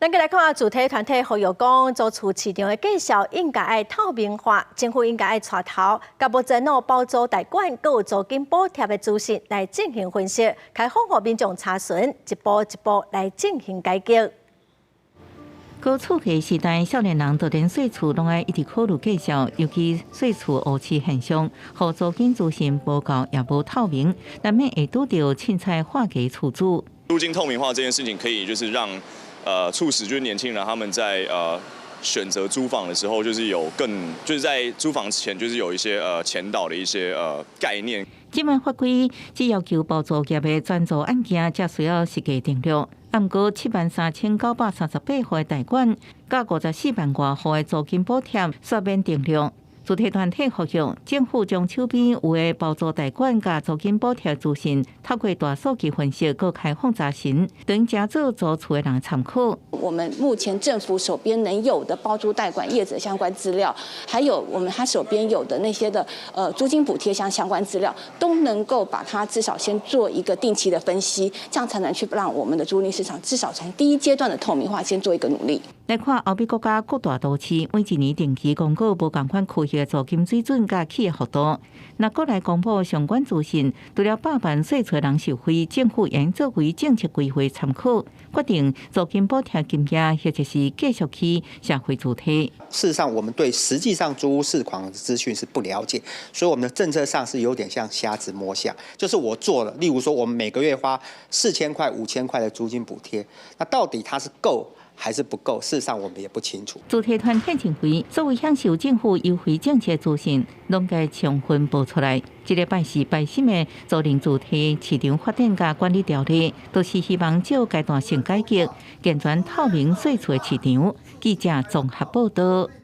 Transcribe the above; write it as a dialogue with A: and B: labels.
A: 咱閣來看主體團體呼籲講，租厝市場的價數應該愛透明化，政府應該愛帶頭，共目前哦包租代管閣有租金補貼的資訊來進行分析，開放予民眾查詢，一步一步來進行改革。
B: 高厝價時代，少年人就連稅厝攏愛一直考慮價數，尤其稅厝烏市現象，予租金資訊無夠也無透明，難免會拄著凊彩劃給厝主。
C: 租金透明化這件事情，可以就是讓促使就是年輕人他們在選擇租房的時候，就是有更就是在租房前就是有一些前導的一些概念。
B: 這擺法規只要求包租業的轉租案件，才需要實價登錄。毋過73,938戶的代管，佮54萬外戶的租金補貼，煞免登錄。主體團體呼籲政府將手邊有的包租代管佮租金補貼資訊，透過大數據分析，閣開放查詢，等正做租厝的人參考。
D: 我們目前政府手邊能有的包租代管業者相關資料，還有我們他手邊有的那些的租金補貼相關資料，都能夠把它至少先做一個定期的分析，這樣才能去讓我們的租賃市場至少從第一階段的透明化先做一個努力。
B: 來看歐美國家各大都市，每一年定期公告無仝款區域的租金水準佮起的幅度。若閣來公布相關資訊，除了百萬稅厝人受惠，政府應作為政策規劃參考，決定租金補貼金額或者是繼續去社會主體。
E: 事實上，我們對實際上租屋市況的資訊是不了解，所以我們的政策上是有點像瞎子摸象。就是我做了，例如說，我們每個月花4000塊、5000塊的租金補貼，那到底它是夠還是不夠？事實上我們也不清楚。
B: 主體團體認為，所有享受政府優惠政策資訊，攏該充分報出來。這禮拜是拜審的租賃主體市場發展佮管理條例，都是希望藉階段性改革，健全透明稅厝的市場。記者綜合報道。